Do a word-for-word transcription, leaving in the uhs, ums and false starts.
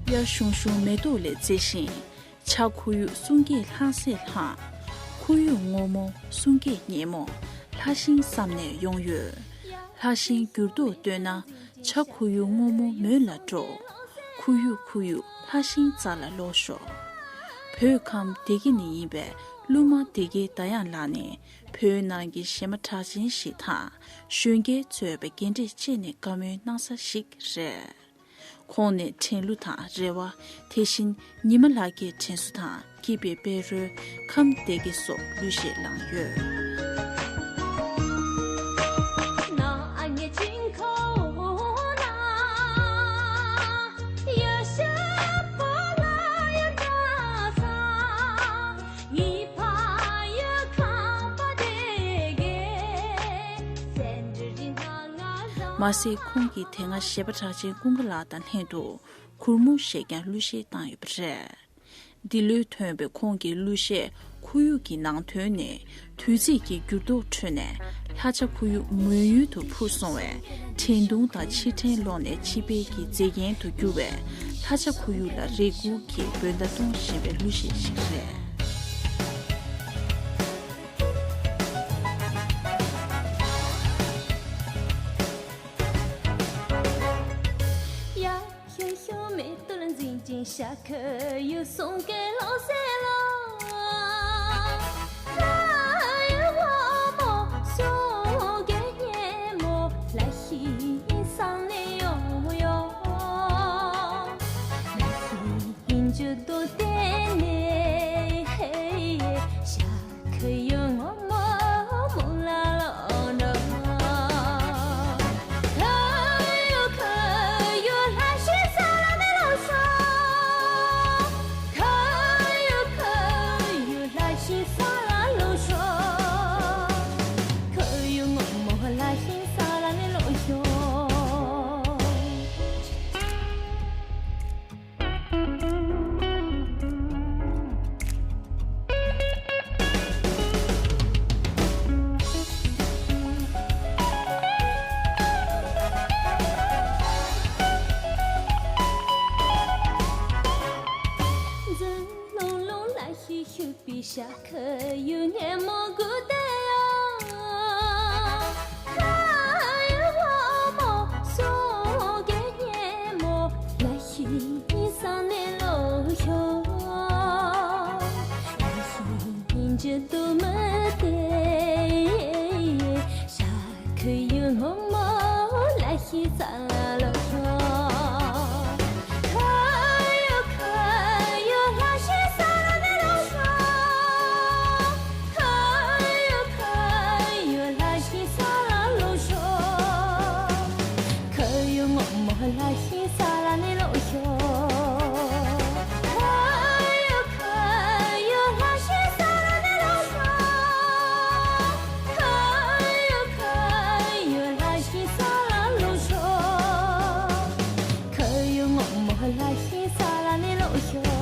དབྱར་ཞུང་ཞུང་མེ་ཏོག་ལས་མཛེས་ཤིང་། བྱ་ཁོར་ཡུག་གསུང་སྐད་ལྷང་སེ་ལྷང་། ཁོར་ཡུག་སྔོན་མོ་གསུང་སྐད་སྙན་མོ། ལྷ་ཤིང་བསམ་ནས་ཡོང་ཡོད། ལྷ་ཤིང་འགྱུར་ལྡོག་བཏོན་ན། བྱ་ཁོར་ཡུག་སྔོན་མོ་མོན་ལ་འགྲོ། ཁོར་ཡུག་ཁོར་ཡུག་ལྷ་ཤིང་རྩ་ལ་ལོག་ཤོག་བོད་ཁམས་སྡེ་དགེ་ནས་ཡིན་པའི་གླུ་མ་སྡེ་དགེ་ཟླ་དབྱངས་ལགས་ནི། བོད་ནང་གི་གཞས་མ་གྲགས་ཅན་ཞིག་དང་། གཞོན་སྐྱེས་ཚོའི་འགན་འཁྲི་བཅས་ནས་བཀའ་མོལ་གནང་ས་ཞིག་རེད། ཁོང་ནས་དྲན་གླུ་དང་རེ་བ། དེ་བཞིན་ཉི་མ་ལགས་ཀྱི་དྲན་གསོ་དང་སྐྱིད་པའི་དཔལ་རོལ། ཁམས་སྡེ་དགེ་སོགས་གླུ་གཞས་བླངས་ཡོད། མ་ཟད་ཁོང་གིས་དེ་སྔ་གཞས་པ་གྲགས་ཅན་ཀུན་དགའ་ལགས་དང་ལྷན་དུ་གུར་མོ་ཞེས་ཀྱང་གླུ་གཞས་བཏང་ཡོད་པ་རེད། འདི་ལོའི་ཐོན་པའི་ཁོང་གི་གླུ་གཞས་ཁོར་ཡུག་གི་ནང་དོན་ནི། དུས་ཚིགས་ཀྱི་འགྱུར་ལྡོག་ཁྲོད་ནས་ལྷ་བྱ་ཁོར་ཡུག་མོན་ཡུལ་དུ་འཕུར་སོང་བའི་འགྲན་བསྡུར་དང་ཕྱིར་དྲན་ལོག་ནས་ཕྱི་པའི་གི་མཛེས་རྒྱན་དུ་གྱུར་བའི་ལྷ་བྱ་ཁོར་ཡུག་ལ་རེ་སྒུག་གི་འབོད་བརྡ་གཏོང་བཞིན་པའི་གླུ་གཞས་ཤིག་རེད། ཡ། ཤོད་ཤོད་མེ་ཏོག་ལ་འཛིན་ཅིང་ཤ་ཁོར་ཡུག་གསུང་སྐད་ལོག་སེ་ལོག་ཁོར་ཡུག་སྔོན་མོ་གསུང་སྐད་སྙན་མོ་ལྷ་ཤིང་བསམ་ནས་ཡོང་ཡོང་ལྷ་ཤིང་མཇུག་ཏུ་བསྟན་ནས་ཧེ་ཤ་ཁོར་ཡུག་སྔོན་མོ་མོན་ལ་ལོག་འགྲོ། ཁོར་ཡུག་ཁོར་ཡུག་ལྷ་ཤིང་ས་ལ་ནས་ལོག་ཤོག་ཁོར་ཡུག་ཁོར་ཡུག་ལྷ་ཤིང་ས་ལ་ལོག་ཤོག་ཁོར་ཡུག་སྔོན་མོ་ལྷ་ཤིང་ས་ལ་ནས་ལོག་ཤོག་འཛུམ་ལྷུང་ལྷུང་ལ་ཤི་ཤུ་པི་ཤ། ཁོར་ཡུག་སྙན་མོ་སྒུག་བསྡད་ཡོད། ཁོར་ཡུག་སྔོན་མོ་གསུང་སྐད་སྙན་མོ་ལྷ་ཤིང་ས་ནས་ལོག་ཤོག་ལྷ་ཤིང་མཇུག་ཏུ་མི་བལྟས། ཤ་ཁོར་ཡུག་སྔོན་མོ་ལྷ་ཤིང་ས་ལ་ལོག་ཤོག་ཁོར་ཡུག་ཁོར་ཡུག་ལྷ་ཤིང་ས་ལ་ནས་ལོག་ཤོག་ཁོར་ཡུག་ཁོར་ཡུག་ལྷ་ཤིང་ས་ལ་ལོག་ཤོག་ཁོར་ཡུག་སྔོན་མོ་ལྷ་ཤིང་ས་ལ་ནས་ལོག་ཤོག་ཁོར་ཡུག་ཁོར་ཡུག་ལྷ་ཤིང་ས་ལ་ནས་ལོག་ཤོག་ཁོར་ཡུག་ཁོར་ཡུག་ལྷ་ཤིང་ས་ལ་ལོག་ཤོག་ཁོར་ཡུག་སྔོན་མོ་ལྷ་ཤིང་ས་ལ་ནས་ལོག་ཤོག